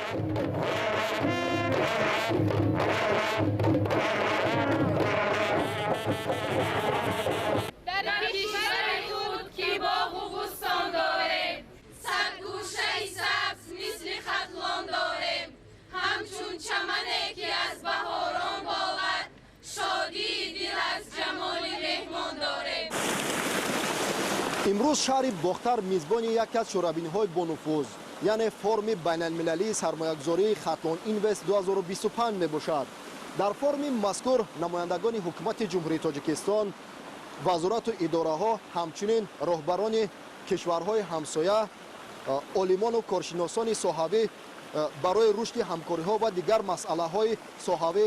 Дар кишвари худ ки боғу бӯстон дорем, сад гӯшаи сабз мисли Хатлон дорем, ҳамчун чамане ки аз баҳорон болад, шодии дил аз ҷамоли меҳмон дорем. Имрӯз шаҳри Бохтар мизбони яке аз чорабиниҳои бонуфуз, яъне форуми байналмилалии сармоягузории Хатлон Инвест 2025 мебошад. Дар форуми мазкур намояндагони ҳукумати Ҷумҳурии Тоҷикистон, вазорату идораҳо, ҳамчунин роҳбарони кишварҳои ҳамсоя, олимону коршиносони соҳавӣ барои рушди ҳамкориҳо ва дигар масъалаҳои соҳавӣ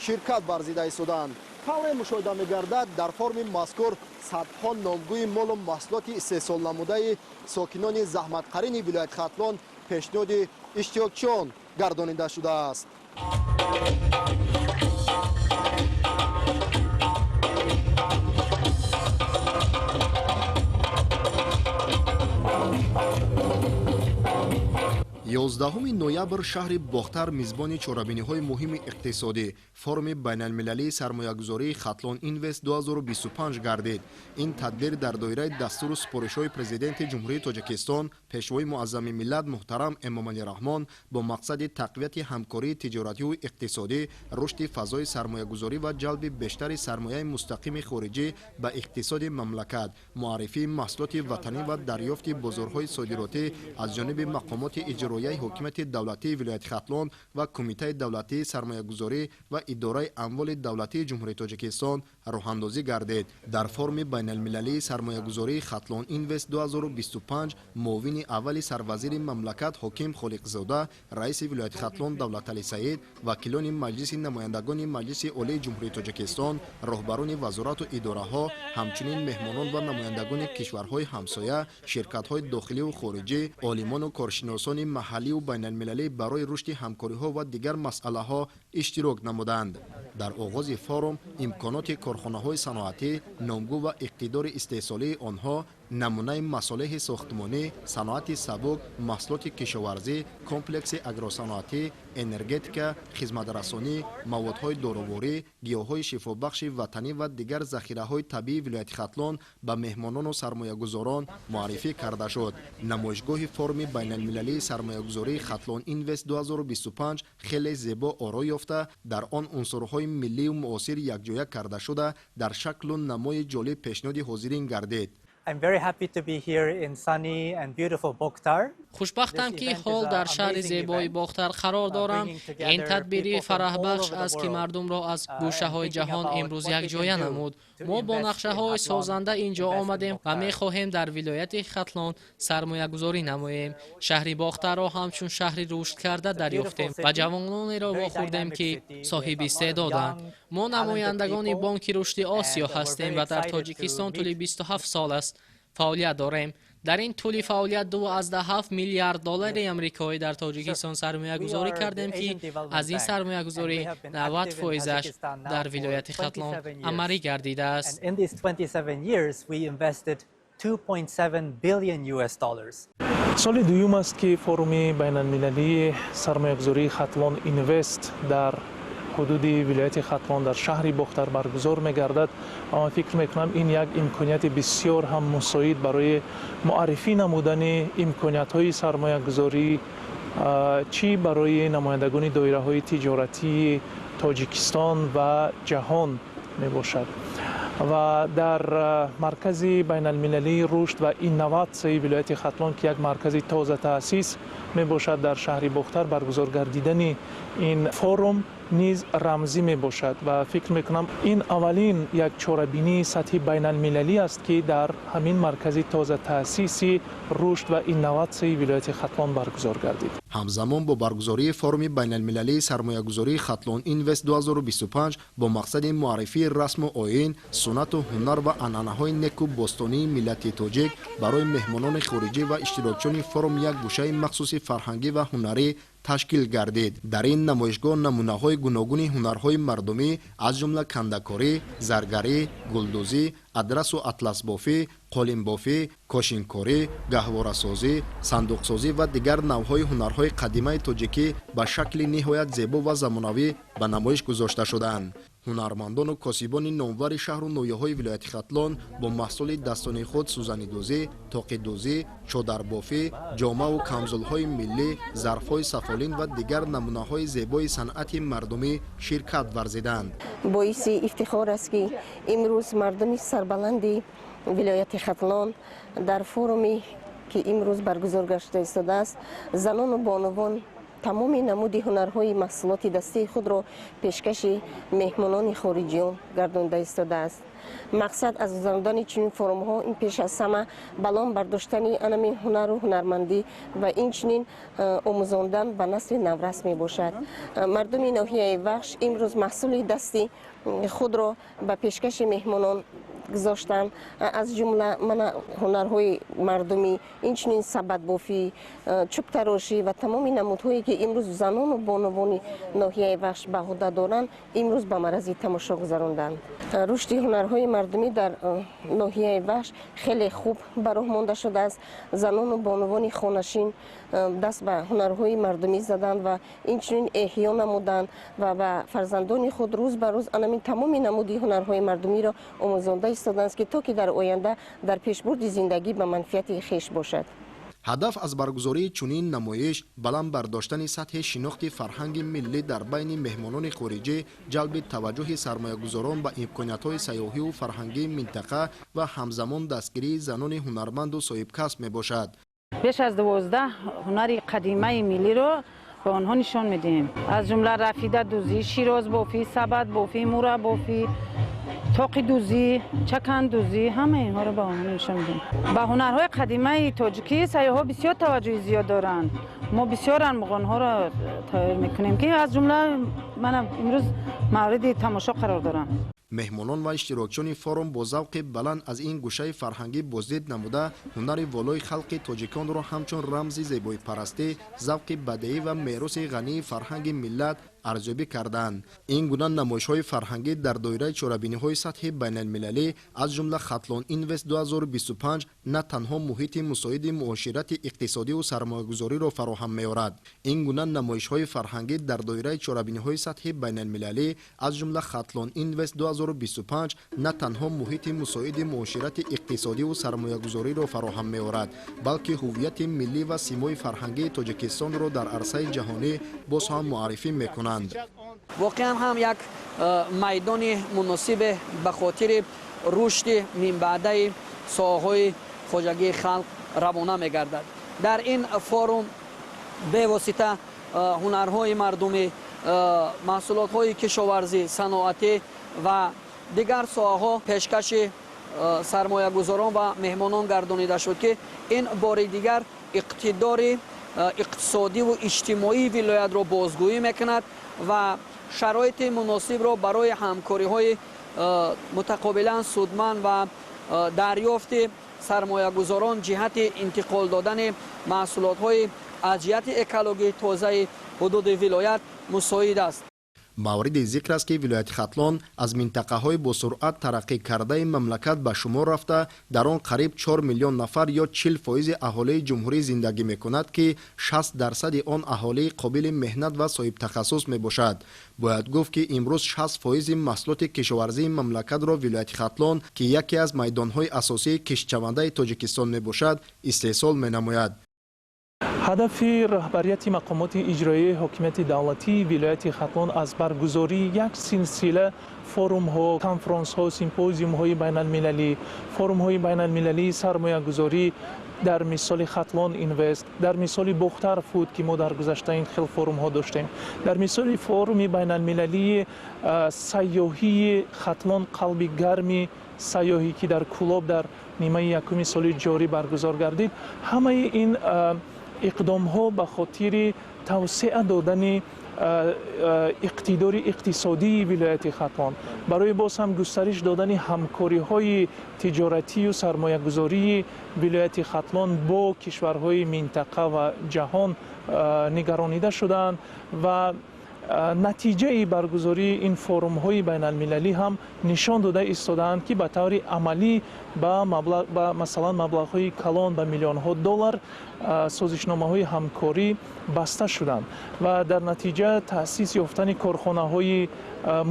ширкат варзида истоданд. Тавре мушоҳида мегардад, дар форуми мазкур садҳо номгӯи молу маҳсулоти истеҳсолнамудаи сокинони заҳматқарини вилояти Хатлон пешниҳоди иштирокчиён гардонида шудааст. 11 ноябр шаҳри Бохтар мизбони чорабиниҳои муҳими иқтисодӣ, форуми байналмилалии сармоягузории Хатлон Инвест 2025 гардид. Ин тадбир дар доираи дастуру супоришҳои Президенти Ҷумҳурии Тоҷикистон, Пешвои муаззами миллат муҳтарам Эмомалӣ Раҳмон бо мақсади тақвияти ҳамкории тиҷоративу иқтисодӣ, рушди фазои сармоягузорӣ ва ҷалби бештари сармояи мустақими хориҷӣ ба иқтисоди мамлакат, муаррифии маҳсулоти ватанӣ ва дарёфти бозорҳои содиротӣ аз ҷониби мақомоти иҷроияи ҳокимияти давлатии вилояти Хатлон ва Кумитаи давлатии сармоягузорӣ ва идораи амволи давлатии Ҷумҳурии Тоҷикистон роҳандозӣ гардид. Дар форуми байналмилалии сармоягузории Хатлон Инвест 2025 муовини аввали сарвазири мамлакат Ҳоким Холиқзода, раиси вилояти Хатлон Давлаталӣ Саид, вакилони Маҷлиси намояндагони Маҷлиси Олии Ҷумҳурии Тоҷикистон, роҳбарони вазорату идораҳо, ҳамчунин меҳмонон ва намояндагони кишварҳои ҳамсоя, ширкатҳои дохиливу хориҷӣ, олимону коршиносони маҳалливу байналмилалӣ барои рушди ҳамкориҳо ва дигар масъалаҳо иштирок намуданд. Дар оғози форум имконоти корхонаҳои саноатӣ, номгӯ ва иқтидори истеҳсолии онҳо, намунаи масолеҳи сохтмонӣ, саноати сабук, маҳсулоти кишоварзӣ, комплекси агросаноатӣ, энергетика, хизматрасонӣ, маводҳои доруворӣ, гиёҳҳои шифобахши ватанӣ ва дигар захираҳои табиии вилояти Хатлон ба меҳмонону сармоягузорон муаррифӣ карда шуд. Намоишгоҳи форуми байналмилалии сармоягузории Хатлон Инвест 2025 хеле зебо оро ёфта, дар он унсурҳои миллию муосир якҷоя карда шуда, дар шаклу намои ҷолиб пешниҳоди ҳозирин гардид. I'm very happy to be here in sunny and beautiful Bokhtar. Хушбахтам, ки ҳол дар шаҳри зебои Бохтар қарор дорам. Ин тадбири фараҳбахш аст, ки мардумро аз гӯшаҳои ҷаҳон имрӯз якҷоя намуд. Мо бо нақшаҳои созанда ин ҷо омадем ва мехоҳем дар вилояти Хатлон сармоягузорӣ намоем. Шаҳри Бохтарро ҳамчун шаҳри рушдкарда дарёфтем ва ҷавононеро вохӯрдем, ки соҳиби истеъдоданд. Мо намояндагони Бонки рушди Осиё ҳастем ва дар Тоҷикистон тӯли 27 сол аст фаъолият дорем. Дар ин тӯли фаъолият 2,7 миллиард доллари амрикоӣ дар Тоҷикистон сармоягузорӣ кардем, ки аз ин сармоягузорӣ 90 фоизаш дар вилояти Хатлон амалӣ гардидааст. 2.7 billion US dollars. Соли дуюм аст, ки форуми байналмилалии сармоягузории Хатлон Инвест дар ҳудуди вилояти Хатлон, дар шаҳри Бохтар баргузор мегардад ва ман фикр мекунам, ин як имконияти бисёр ҳам мусоид барои муаррифӣ намудани имкониятҳои сармоягузорӣ чӣ барои намояндагони доираҳои тиҷоратии Тоҷикистон ва ҷаҳон мебошад. Ва дар маркази байналмилалии рушд ва инноватсияи вилояти Хатлон, ки як маркази тозатаъсис мебошад, дар шаҳри Бохтар баргузор гардидани ин форум низ рамзӣ мебошад. Ва фикр мекунам, ин аввалин як чорабинии сатҳи байналмилалӣ аст, ки дар ҳамин маркази тозатаъсиси рушд ва инноватсияи вилояти Хатлон баргузор гардид. Ҳамзамон бо баргузории форуми байналмилалии сармоягузории Хатлон Инвест 2025 бо мақсади муаррифии расму оин, суннату ҳунар ва анъанаҳои неку бостонии миллати тоҷик барои меҳмонони хориҷӣ ва иштирокчиёни форум як гӯшаи махсуси фарҳангӣ ва ҳунарӣ Ташкил гардид. Дар ин намоишгоҳ намунаҳои гуногуни ҳунарҳои мардумӣ, аз ҷумла кандакорӣ, заргарӣ, гулдӯзӣ, адрасу атласбофӣ, қолинбофӣ, кошинкорӣ, гаҳворасозӣ, сандуқсозӣ ва дигар навъҳои ҳунарҳои қадимаи тоҷикӣ ба шакли ниҳоят зебо ва замонавӣ ба намоиш гузошта шудаанд. Ҳунармандону косибони номвари шаҳру ноҳияҳои вилояти Хатлон бо маҳсули дастони худ сӯзанидӯзӣ, тоқидӯзӣ, чодарбофӣ, ҷомаву камзулҳои миллӣ, зарфҳои сафолин ва дигар намунаҳои зебои санъати мардумӣ ширкат варзиданд. Боиси ифтихор аст, ки имрӯз мардуми сарбаланди вилояти Хатлон дар форуме, ки имрӯз баргузор гашта истодааст, занону бонувон тамоми намуди ҳунарҳои маҳсулоти дастии худро пешкаши меҳмонони хориҷиён гардонда истодааст. Мақсад аз гузарондани чунин форумҳо ин пеш аз ҳама баланд бардоштани анамин ҳунару ҳунармандӣ ва инчунин омӯзондан ба насли наврас мебошад. Мардуми ноҳияи Вахш имрӯз маҳсули дасти худро ба пешкаши меҳмонон гузоштанд, аз ҷумла мана ҳунарҳои мардумӣ, инчунин сабадбофӣ, чӯбтарошӣ ва тамоми намудҳое, ки имрӯз занону бонувони ноҳияи Вахш ба ӯҳда доранд, имрӯз ба маърази тамошо гузаронданд. Рушди ҳунарҳои мардумӣ дар ноҳияи Вахш хеле хуб ба роҳ монда шудааст. Занону бонувони хонашин даст ба ҳунарҳои мардумӣ заданд ва инчунин эҳё намуданд ва ба фарзандони худ рӯз ба рӯз анамин тамоми намуди ҳунарҳои мардумиро омӯзонда истоданд, ки то ки дар оянда дар пешбурди зиндагӣ ба манфиати хеш бошад. Ҳадаф аз баргузории чунин намоиш баланд бардоштани сатҳи шинохти фарҳанги миллӣ дар байни меҳмонони хориҷӣ, ҷалби таваҷҷӯҳи сармоягузорон ба имкониятҳои сайёҳиву фарҳангии минтақа ва ҳамзамон дастгирии занони ҳунарманду соҳибкасб мебошад. Беш аз 12 ҳунари қадимаи миллиро ба онҳо нишон медиҳем, аз ҷумла рафидадӯзӣ, широзбофӣ, сабадбофӣ, мурабофӣ, тоқидӯзӣ, чакандӯзӣ, ҳамаи инҳоро ба онҳо нишон медиҳем. Ба ҳунарҳои қадимаи тоҷикӣ сайёҳҳо бисёр таваҷҷӯҳи зиёд доранд. Мо бисёр армуғонҳоро тайёр мекунем, ки аз ҷумла мана имрӯз мавриди тамошо қарор доранд. Меҳмонон ва иштирокчиёни форум бо завқи баланд аз ин гӯшаи фарҳангӣ боздид намуда, ҳунари волои халқи тоҷиконро ҳамчун рамзи зебоипарастӣ, завқи бадеӣ ва мероси ғании фарҳанги миллат арзёбӣ карданд. Ин гуна намоишҳои фарҳангӣ дар доираи чорабиниҳои сатҳи байналмилалӣ, аз ҷумла Хатлон Инвест 2025, на танҳо муҳити мусоиди муоширати иқтисодиву сармоягузориро фароҳам меорад. Ин гуна намоишҳои фарҳангӣ дар доираи чорабиниҳои сатҳи байналмилалӣ, аз ҷумла Хатлон Инвест 2025, на танҳо муҳити мусоиди муоширати иқтисодиву сармоягузориро фароҳам меорад, балки ҳуввияти миллӣ ва симои фарҳангии Тоҷикистонро дар арсаи ҷаҳонӣ боз ҳам муаррифӣ мекунанд. Воқеан ҳам як майдони муносибе ба хотири рушди минбаъдаи соҳаҳои хоҷагии халқ равона мегардад. Дар ин форум бевосита ҳунарҳои мардумӣ, маҳсулотҳои кишоварзӣ, саноатӣ ва дигар соҳаҳо пешкаши сармоягузорон ва меҳмонон гардонида шуд, ки ин бори дигар иқтидори иқтисодиву иҷтимоии вилоятро бозгӯӣ мекунад ва шароити муносибро барои ҳамкориҳои мутақобилан судманд ва дарёфти сармоягузорон ҷиҳати интиқол додани маҳсулотҳои аз ҷиҳати экологии тозаи ҳудуди вилоят мусоид аст. Мавриди зикр аст, ки вилояти Хатлон аз минтақаҳои босуръат тараққӣ кардаи мамлакат ба шумор рафта, дар он қариб 4 миллион нафар ё 40 фоизи аҳолии ҷумҳурӣ зиндагӣ мекунад, ки 60 дарсади он аҳолии қобили меҳнат ва соҳибтахассус мебошад. Бояд гуфт, ки имрӯз 60 фоизи маҳсулоти кишоварзии мамлакатро вилояти Хатлон, ки яке аз майдонҳои асосии киштшавандаи Тоҷикистон мебошад, истеҳсол менамояд. Ҳадафи раҳбарияти мақомоти иҷроияи ҳокимияти давлатии вилояти Хатлон аз баргузории як силсила форумҳо, конфронсҳо, симпозиумҳои байналмилалӣ, форумҳои байналмилалии сармоягузорӣ дар мисоли Хатлон Инвест, дар мисоли Бохтар Фуд, ки мо дар гузашта ин хел форумҳо доштем, дар мисоли форуми байналмилалии сайёҳии Хатлон «Қалби гарми сайёҳӣ», ки дар Кӯлоб дар нимаи якуми соли ҷорӣ баргузор гардид, ҳамаи ин иқдомҳо ба хотири тавсеа додани иқтидори иқтисодии вилояти Хатлон, барои боз ҳам густариш додани ҳамкориҳои тиҷоратию сармоягузории вилояти Хатлон бо кишварҳои минтақа ва ҷаҳон нигаронида шудаанд ва натиҷаи баргузории ин форумҳои байналмилалӣ ҳам нишон дода истодаанд, ки ба таври амалӣ ба масалан маблағҳои калон, ба миллионҳо доллар созишномаҳои ҳамкорӣ баста шуданд ва дар натиҷа таъсис ёфтани корхонаҳои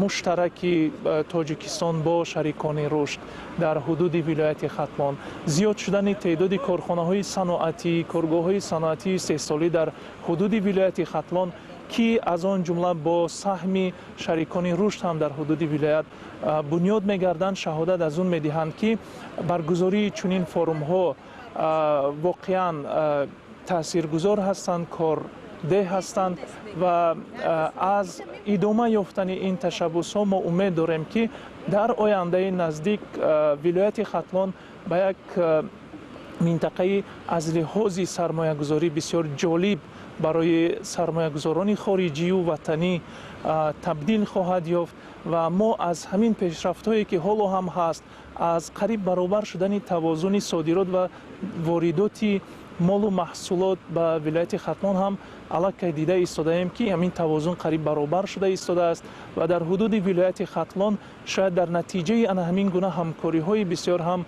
муштараки Тоҷикистон бо шарикони рушд дар ҳудуди вилояти Хатлон, зиёд шудани теъдоди корхонаҳои саноатӣ, коргоҳҳои саноатии истеҳсолӣ дар ҳудуди вилояти Хатлон, ки аз он ҷумла бо саҳми шарикони рушд ҳам дар ҳудуди вилоят бунёд мегарданд, шаҳодат аз он медиҳанд, ки баргузории чунин форумҳо воқеан таъсиргузор ҳастанд, кордеҳ ҳастанд ва аз идома ёфтани ин ташаббусҳо мо умед дорем, ки дар ояндаи наздик вилояти Хатлон ба як минтақаи аз лиҳози сармоягузорӣ бисёр ҷолиб барои сармоягузорони хориҷию ватанӣ табдил хоҳад ёфт ва мо аз ҳамин пешрафтҳое, ки ҳоло ҳам ҳаст, аз қариб баробар шудани тавозуни содирот ва воридоти молу маҳсулот ба вилояти Хатлон ҳам аллакай дида истодаем, ки ҳамин тавозун қариб баробар шуда истодааст ва дар ҳудуди вилояти Хатлон шояд дар натиҷаи ана ҳамин гуна ҳамкориҳои бисёр ҳам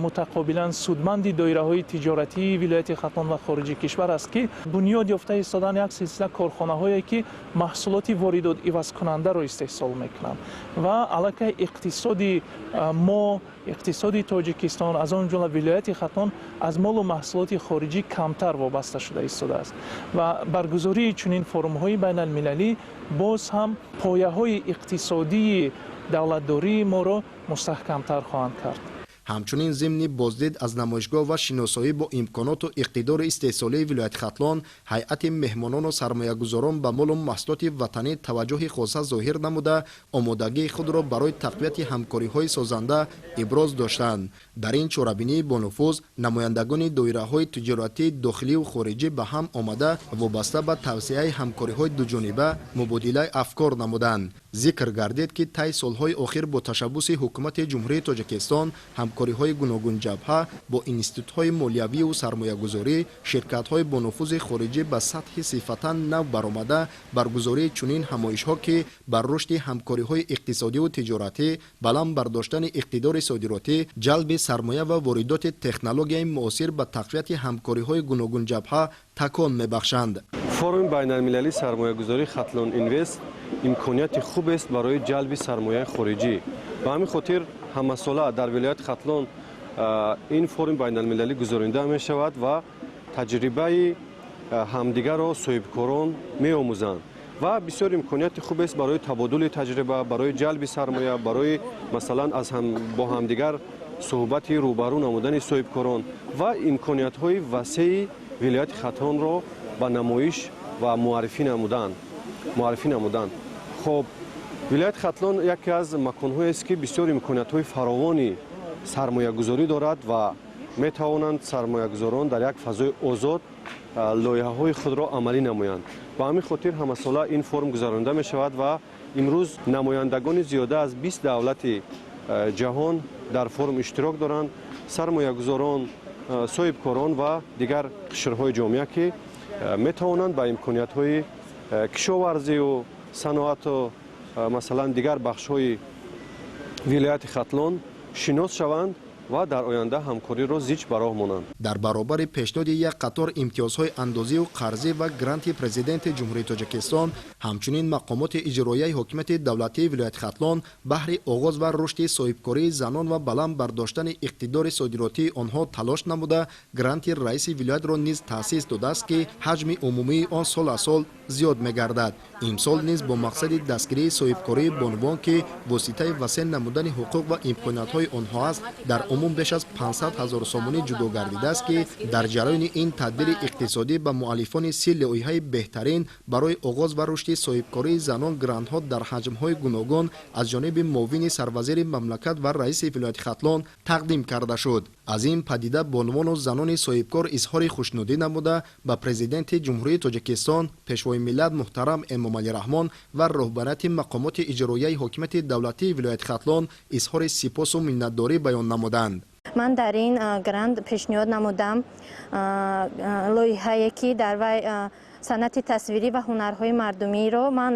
мутақобилан судманди доираҳои тиҷоратии вилояти Хатлон ва хориҷи кишвар аст, ки бунёд ёфта истодан як силсила корхонаҳое, ки маҳсулоти воридот ивазкунандаро истеҳсол мекунанд ва аллакай иқтисоди мо, иқтисоди Тоҷикистон, аз он ҷумла вилояти Хатлон, аз молу маҳсулоти хориҷӣ камтар вобаста шуда истодааст ва баргузории чунин форумҳои байналмилалӣ боз ҳам пояҳои иқтисодии давлатдории моро мустаҳкамтар хоҳанд кард. Ҳамчунин зимни боздид аз намоишгоҳ ва шиносоӣ бо имконоту иқтидори истеҳсолии вилояти Хатлон, ҳайати меҳмонону сармоягузорон ба молу маҳсулоти ватанӣ таваҷҷӯҳи хоса зоҳир намуда, омодагии худро барои тақвияти ҳамкориҳои созанда иброз доштанд. Дар ин чорабинии бонуфуз намояндагони доираҳои тиҷоратии дохилию хориҷӣ ба ҳам омада, вобаста ба тавсеаи ҳамкориҳои дуҷониба мубодилаи афкор намуданд. Зикр гардид, ки тай солҳои охир бо ташаббуси ҳукумати Ҷумҳурии Тоҷикистон ҳамкориҳои гуногунҷабҳа бо институтҳои молиявию сармоягузорӣ, ширкатҳои бонуфузи хориҷӣ ба сатҳи сифатан нав баромада, баргузории чунин ҳамоишҳо, ки бар рушди ҳамкориҳои иқтисодиву тиҷоратӣ, баланд бардоштани иқтидори содиротӣ, ҷалби сармоя ва воридоти технологияи муосир ба тақвияти ҳамкориҳои гуногунҷабҳа такон мебахшанд. Форуми байналмилалии сармоягузории Хатлон Инвест имконияти хубест барои ҷалби сармояи хориҷӣ. Ба ҳамин хотир ҳамасола дар вилояти Хатлон ин форуми байналмилалӣ гузаронида мешавад ва таҷрибаи ҳамдигарро соҳибкорон меомӯзанд ва бисёр имконияти хубест барои табодули таҷриба, барои ҷалби сармоя, барои масалан бо ҳамдигар суҳбати рӯбарӯ намудани соҳибкорон ва имкониятҳои васеи вилояти Хатлонро ба намоиш ва муаррифӣ намуданд. Хоб, вилояти Хатлон яке аз маконҳоест, ки бисёр имкониятҳои фаровони сармоягузорӣ дорад ва метавонанд сармоягузорон дар як фазои озод лоиҳаҳои худро амалӣ намоянд. Ба ҳамин хотир ҳамасола ин форум гузаронида мешавад ва имрӯз намояндагони зиёда аз 20 давлати ҷаҳон дар форум иштирок доранд, сармоягузорон, соҳибкорон ва дигар қишрҳои ҷомеа, ки метавонанд ба имкониятҳои кишоварзию саноату масалан дигар бахшҳои вилояти Хатлон шинос шаванд ва дар оянда ҳамкориро зич ба роҳ монанд. Дар баробари пешниҳоди як қатор имтиёзҳои андозию қарзӣ ва гранти Президенти Ҷумҳурии Тоҷикистон, ҳамчунин мақомоти иҷроияи ҳокимияти давлатии вилояти Хатлон баҳри оғоз ва рушди соҳибкории занон ва баланд бардоштани иқтидори содиротии онҳо талош намуда, гранти раиси вилоятро низ таъсис додааст, ки ҳаҷми умумии он сол аз сол зиёд мегардад. Имсол низ бо мақсади дастгирии соҳибкории бонувон, ки воситаи васеъ намудани ҳуқуқ ва имкониятҳои онҳо аст, дар умум беш аз 500 ҳазор сомонӣ ҷудо гардидааст, ки дар ҷараёни ин тадбири иқтисодӣ ба муаллифони 30 лоиҳаи беҳтарин барои оғоз ва рушди соҳибкории занон грантҳо дар ҳаҷмҳои гуногун аз ҷониби муовини сарвазири мамлакат ва раиси вилояти Хатлон тақдим карда шуд. Аз ин падида бонувону занони соҳибкор изҳори хушнудӣ намуда, ба Президенти Ҷумҳурии Тоҷикистон, Пешвои миллат муҳтарам Эмомалӣ Раҳмон ва роҳбарияти мақомоти иҷроияи ҳокимияти давлатии вилояти Хатлон изҳори сипосу миннатдорӣ баён намуданд. Ман дар ин грант пешниҳод намудам лоиҳае, ки дар вай санъати тасвирӣ ва ҳунарҳои мардумиро ман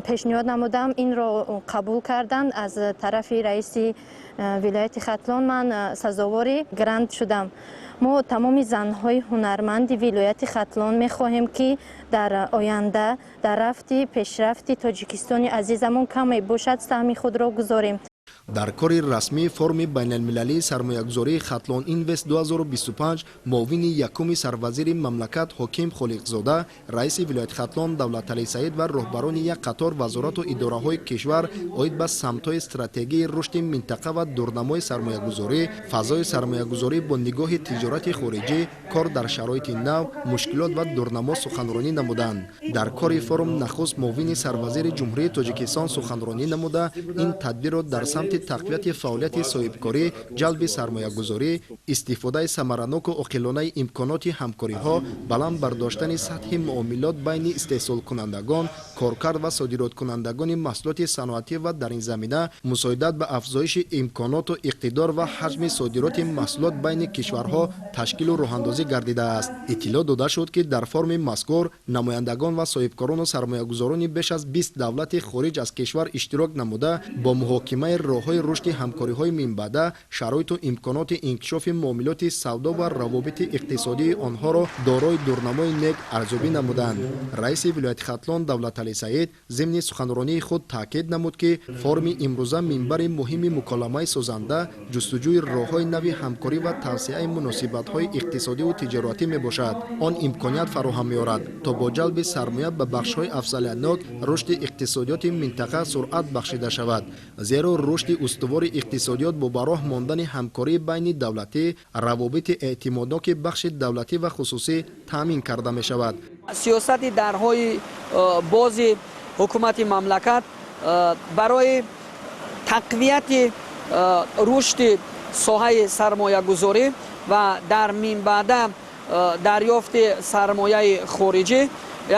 пешниҳод намудам. Инро қабул карданд. Аз тарафи раиси вилояти Хатлон ман сазовори грант шудам. Мо, тамоми занҳои ҳунарманди вилояти Хатлон, мехоҳем, ки дар оянда дар рафти пешрафти Тоҷикистони азизамон каме бошад саҳми худро гузорем. Дар кори расмии форуми байналмилалии сармоягузории Хатлон Инвест 2025 муовини якуми сарвазири мамлакат Ҳоким Холиқзода, раиси вилояти Хатлон Давлаталӣ Саид ва роҳбарони як қатор вазорату идораҳои кишвар оид ба самтҳои стратегии рушди минтақа ва дурнамои сармоягузорӣ, фазои сармоягузорӣ бо нигоҳи тиҷорати хориҷӣ, кор дар шароити нав, мушкилот ва дурнамо суханронӣ намуданд. Дар кори форум нахуст муовини сарвазири Ҷумҳурии Тоҷикистон суханронӣ намуда, ин тадбирро дар самти тақвияти фаъолияти соҳибкорӣ, ҷалби сармоягузорӣ, истифодаи самараноку оқилонаи имконоти ҳамкориҳо, баланд бардоштани сатҳи муомилот байни истеҳсолкунандагон, коркард ва содироткунандагони маҳсулоти саноатӣ ва дар ин замина мусоидат ба афзоиши имконоту иқтидор ва ҳаҷми содироти маҳсулот байни кишварҳо ташкилу роҳандозӣ гардидааст. Иттилоъ дода шуд, ки дар форуми мазкур намояндагон ва соҳибкорону сармоягузорони беш аз 20 давлати хориҷ аз кишвар иштирок намуда, бо муҳокимаи роҳҳои рушди ҳамкориҳои минбаъда, шароиту имконоти инкишофи муомилоти савдо ва равобити иқтисодии онҳоро дорои дурнамои нек арзёбӣ намуданд. Раиси вилояти Хатлон Давлаталӣ Саид зимни суханронии худ таъкид намуд, ки форуми имрӯза минбари муҳими муколамаи созанда, ҷустуҷӯи роҳҳои нави ҳамкорӣ ва тавсеаи муносибатҳои иқтисодиву тиҷоратӣ мебошад. Он имконият фароҳам меорад, то бо ҷалби сармоя ба бахшҳои афзалиятнок рушди иқтисодиёти минтақа суръат бахшида шавад, зеро рушди устувори иқтисодиёт бо ба роҳ мондани ҳамкории байни давлатӣ, равобити эътимодноки бахши давлатӣ ва хусусӣ таъмин карда мешавад. Сиёсати дарҳои бози ҳукумати мамлакат барои тақвияти рушди соҳаи сармоягузорӣ ва дар минбаъда дарёфти сармояи хориҷӣ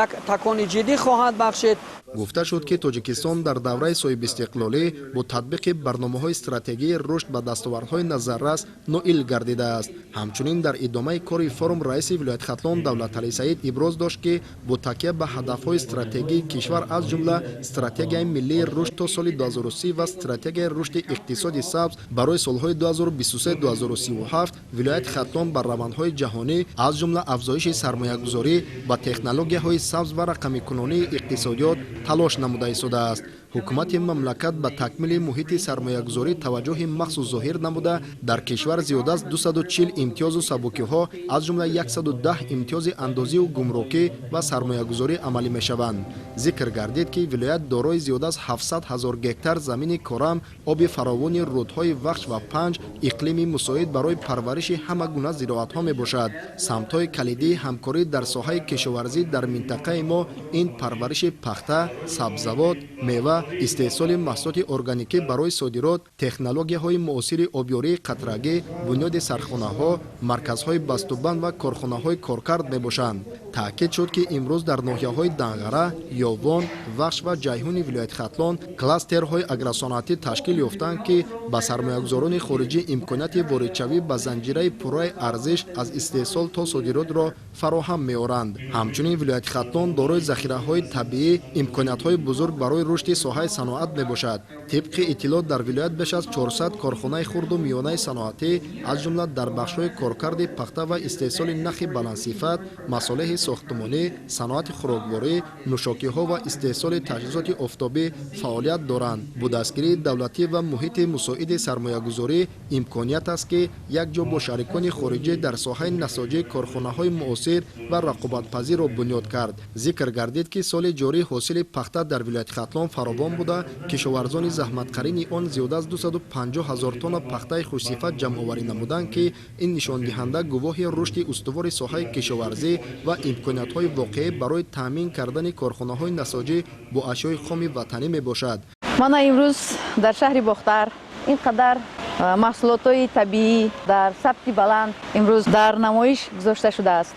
як такони ҷиддӣ хоҳад бахшид. Гуфта шуд, ки Тоҷикистон дар давраи соҳибистиқлолӣ бо татбиқи барномаҳои стратегии рушд ба дастовардҳои назаррас ноил гардидааст. Ҳамчунин дар идомаи кори форум раиси вилояти Хатлон Давлаталӣ Саид иброз дошт, ки бо такя ба ҳадафҳои стратегии кишвар, аз ҷумла Стратегияи миллии рушд то соли 2030 ва Стратегияи рушди иқтисоди сабз барои солҳои 2023-2037, вилояти Хатлон ба равандҳои ҷаҳонӣ, аз ҷумла афзоиши сармоягузорӣ ба технологияҳои сабз ва рақамикунонии иқтисодиёт талош намуда истодааст. Ҳукумати мамлакат ба такмили муҳити сармоягузорӣ таваҷҷӯҳи махсус зоҳир намуда, дар кишвар зиёда аз 240 имтиёзу сабукиҳо, аз ҷумла 110 имтиёзи андозиву гумрукӣ ва сармоягузорӣ амалӣ мешаванд. Зикр гардид, ки вилоят дорои зиёда аз 700 ҳазор гектар замини корам, оби фаровони рӯдҳои Вахш ва Панҷ, иқлими мусоид барои парвариши ҳама гуна зироатҳо мебошад. Самтҳои калидии ҳамкорӣ дар соҳаи кишоварзӣ дар минтақаи мо ин парвариши пахта, сабзавот, мева, истеҳсоли маҳсулоти органикӣ барои содирот, технологияҳои муосири обёрии қатрагӣ, бунёди сардхонаҳо, марказҳои бастубанд ва корхонаҳои коркард мебошанд. Таъкид шуд, ки имрӯз дар ноҳияҳои Данғара, Ёвон, Вахш ва Ҷайҳуни вилояти Хатлон кластерҳои агросаноатӣ ташкил ёфтанд, ки ба сармоягузорони хориҷӣ имконияти воридшавӣ ба занҷираи пурраи арзиш аз истеҳсол то содиротро фароҳам меоранд. Ҳамчунин вилояти Хатлон дорои захираҳои табиӣ, имкониятҳои бузург барои рушди соҳаи саноат мебошад. Тибқи иттилоот, дар вилоят беш аз 400 корхонаи хурду миёнаи саноатӣ, аз ҷумла дар бахшҳои коркарди пахта ва истеҳсоли нахи баландсифат, масолеҳи сохтмонӣ, саноати хӯрокворӣ, нӯшокиҳо ва истеҳсоли таҷҳизоти офтобӣ фаъолият доранд. Бо дастгирии давлатӣ ва муҳити мусоиди сармоягузорӣ имконият аст, ки якҷо бо шарикони хориҷӣ дар соҳаи насоҷӣ корхонаҳои муосир ва рақобатпазирро бунёд кард. Зикр гардид, ки соли ҷорӣ ҳосили пахта дар вилояти Хатлон фаровон буда, кишоварзони заҳматқарини он зиёда аз 250 ҳазор тонна пахтаи хушсифат ҷамъоварӣ намуданд, ки ин нишондиҳанда гувоҳи рушди устувори соҳаи кишоварзӣ ва имкониятҳои воқеӣ барои таъмин кардани корхонаҳои насоҷӣ бо ашёи хоми ватанӣ мебошад. Мана имрӯз дар шаҳри Бохтар ин қадар Маҳсулотҳои табиӣ дар сабти баланд имрӯз дар намоиш гузошта шудааст.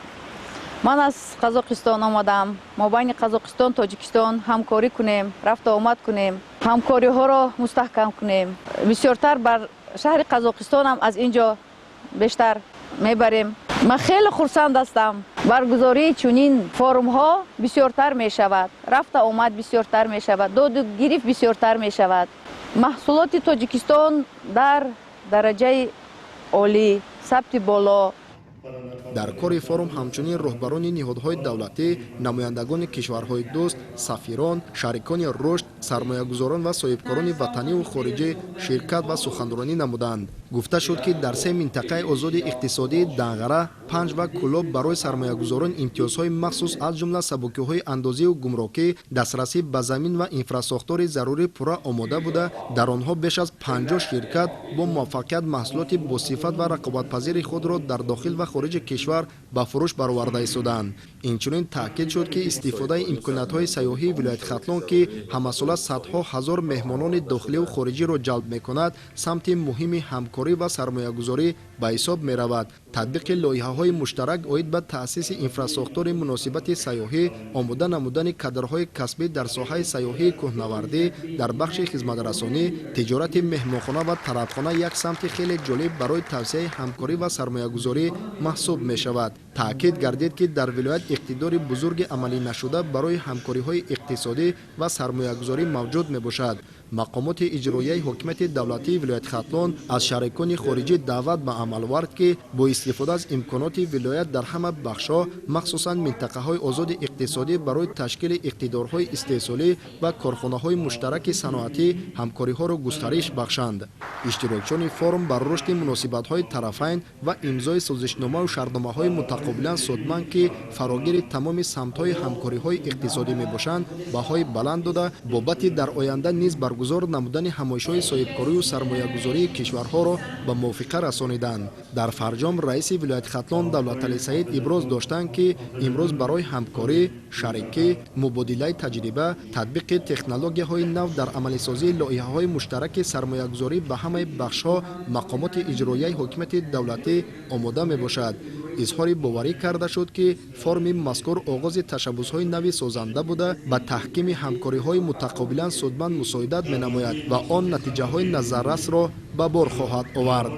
Ман аз Қазоқистон омадам. Мо байни Қазоқистон, Тоҷикистон ҳамкорӣ кунем, рафту омад кунем, ҳамкориҳоро мустаҳкам кунем. Бисёртар бар шаҳри Қазоқистонам аз ин ҷо бештар мебарем. Ман хеле хурсанд ҳастам. Баргузории чунин форумҳо бисёртар мешавад, рафта омад бисёртар мешавад, доду гирифт бисёртар мешавад. Маҳсулоти Тоҷикистон дар дараҷаи олӣ, сабти боло. Дар кори форум ҳамчунин роҳбарони ниҳодҳои давлатӣ, намояндагони кишварҳои дӯст, сафирон, шарикони рушд, сармоягузорон ва соҳибкорони ватаниву хориҷӣ ширкат ва суханронӣ намуданд. Гуфта шуд, ки дар се минтақаи озоди иқтисодии Данғара, Панҷ ва Кӯлоб барои сармоягузорон имтиёзҳои махсус, аз ҷумла сабукиҳои андозиву гумрукӣ, дастрасӣ ба замин ва инфрасохтори зарурӣ пурра омода буда, дар онҳо беш аз 50 ширкат бо муваффақият маҳсулоти босифат ва рақобатпазири худро дар дохил ва хориҷи кишвар ба фурӯш бароварда истоданд. Инчунин таъкид шуд, ки истифодаи имкониятҳои сайёҳии вилояти Хатлон, ки ҳамасола садҳо ҳазор меҳмонони дохиливу хориҷиро ҷалб мекунад, самти муҳими ҳамкорӣ ва сармоягузорӣ ба ҳисоб меравад. Татбиқи лоиҳаҳои муштарак оид ба таъсиси инфрасохтори муносибати сайёҳӣ, омода намудани кадрҳои касбӣ дар соҳаи сайёҳии кӯҳнавардӣ, дар бахши хизматрасонӣ, тиҷорати меҳмонхона ва тарабхона як самти хеле ҷолиб барои тавсеаи ҳамкорӣ ва сармоягузорӣ маҳсуб мешавад. Таъкид гардид, ки дар вилоят иқтидори бузурги амалӣ нашуда барои ҳамкориҳои иқтисодӣ ва сармоягузорӣ мавҷуд мебошад. Мақомоти иҷроияи ҳокимияти давлатии вилояти Хатлон аз шарикони хориҷӣ даъват ба амал овард, ки бо истифода аз имконоти вилоят дар ҳама бахшҳо, махсусан минтақаҳои озоди иқтисодӣ, барои ташкили иқтидорҳои истеҳсолӣ ва корхонаҳои муштараки саноатӣ ҳамкориҳоро густариш бахшанд. Иштирокчиёни форум бар рушди муносибатҳои тарафайн ва имзои созишномаву шартномаҳои мутақобилан судманд, ки фарогири тамоми самтҳои ҳамкориҳои иқтисодӣ мебошанд, баҳои баланд дода, бобати дар оянда низ баргузор намудани ҳамоишҳои соҳибкорию сармоягузории кишварҳоро ба мувофиқа расониданд. Дар фарҷом раиси вилояти Хатлон Давлаталӣ Саид иброз доштанд, ки имрӯз барои ҳамкорӣ, шарикӣ, мубодилаи таҷриба, татбиқи технологияҳои нав дар амалисозии лоиҳаҳои муштараки сармоягузорӣ ба ҳамаи бахшҳо мақомоти иҷроияи ҳокимияти давлатӣ омода мебошад. Изҳори боварӣ карда шуд, ки форуми мазкур оғози ташаббусҳои нави созанда буда, ба таҳкими ҳамкориҳои мутақобилан судманд мусоидат менамояд ва он натиҷаҳои назаррасро ба бор хоҳад овард.